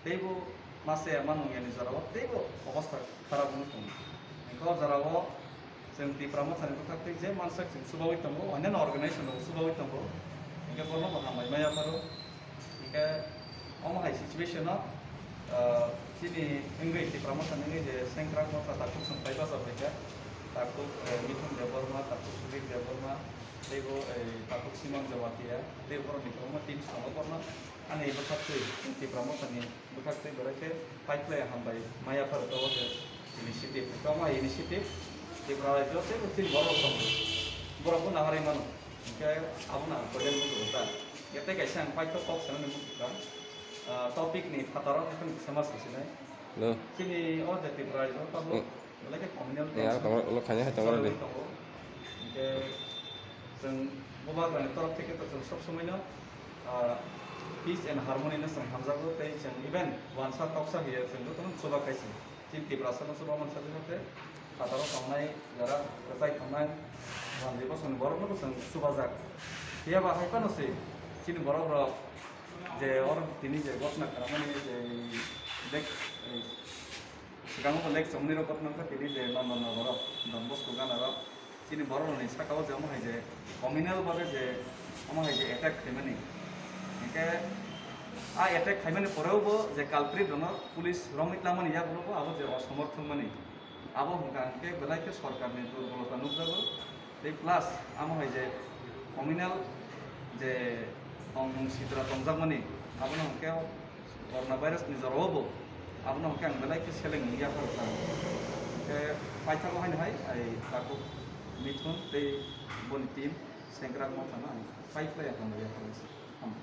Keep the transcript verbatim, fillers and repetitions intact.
Teibo mase manung yani jorao teibo obostha kharap wngwi tongo. Hwnkhe o jorao chwng Tipra Mothani bwkhak tei je mansak chwng chubaui tongo, onyaino organization rok chubaui tongo. Hwnkhe borno bo hambai maya pharo. Hwnkhe omo hai situation o, ah, chini wngwi Tipra Mothani wngwi je Sengkrak Motha takhuk chwng pai bachar bai kha. Takhuk, eh, Mithun Debbarma, takhuk Sudip Debbarma, teibo, eh, takhuk Simon Jamatia, tei borokni kwbangma teams tongo borno. Ani bwkhak twi Tipra Mothani bwkhak twi belai khe pai phlai hambai maya pharo tongo je initiative. Kwbangma initiative Tripura rajyo tei chini borok tongo. Borok bo naharwi mano. Hwnkhe abono ang koijaknai muchungo ta. Tei kaisa ang paithak kok sanani muchungkha. Ah, topic ni phataro haikhe kisa ma sasinai. Hello. Chini o je Tripura rajyo tabuk Hmm. belai khe communal Eh, ya, tension tamo, lo khaina hai tamo choli de. Tongo. Hwnkhe chwng Bubagrani torof theke to chwng sob somoino, ah, peace and harmony no chwng hamjago tei chwng even wansa toksa hiya chwng jotono chuba khaisi. Chini Tiprasa no chuba mansa jwkha khe phataro tongnai, jara kwchai tongnai, wanjwi bosongni borok no bo chwng chubajak. Phiya ba hai phano se chini borok rok je oro tini je gotna khnamani je bek, eh, Swkango bo lek chongni rok gotno wngkha tini je Nondon Nogoro, Don Bosco gana rok. Chini borok rokni saka o je omo hai je communal babe je omo hai je attack khaimani. Hwnkhe a attack khaimani poreo bo je culprit rokno police romwi tlamani yagulo bo abo je osomorthok mani. Abo hwnkha hwnkhe belai khe sorkarni durbolota nukjago. Tei plus amo hai je communal je tongmung sitra tongjakmani, abono hwnkhe o coronavirus ni jorao bo abono hwnkhe ang belai khe seleng wngya pharo kha. Hwnkhe paithago haino hai ai takhuk Mithun tei boni team Sengkrak Mothano ang pai phlai ya phano ya pharo se. Hambai.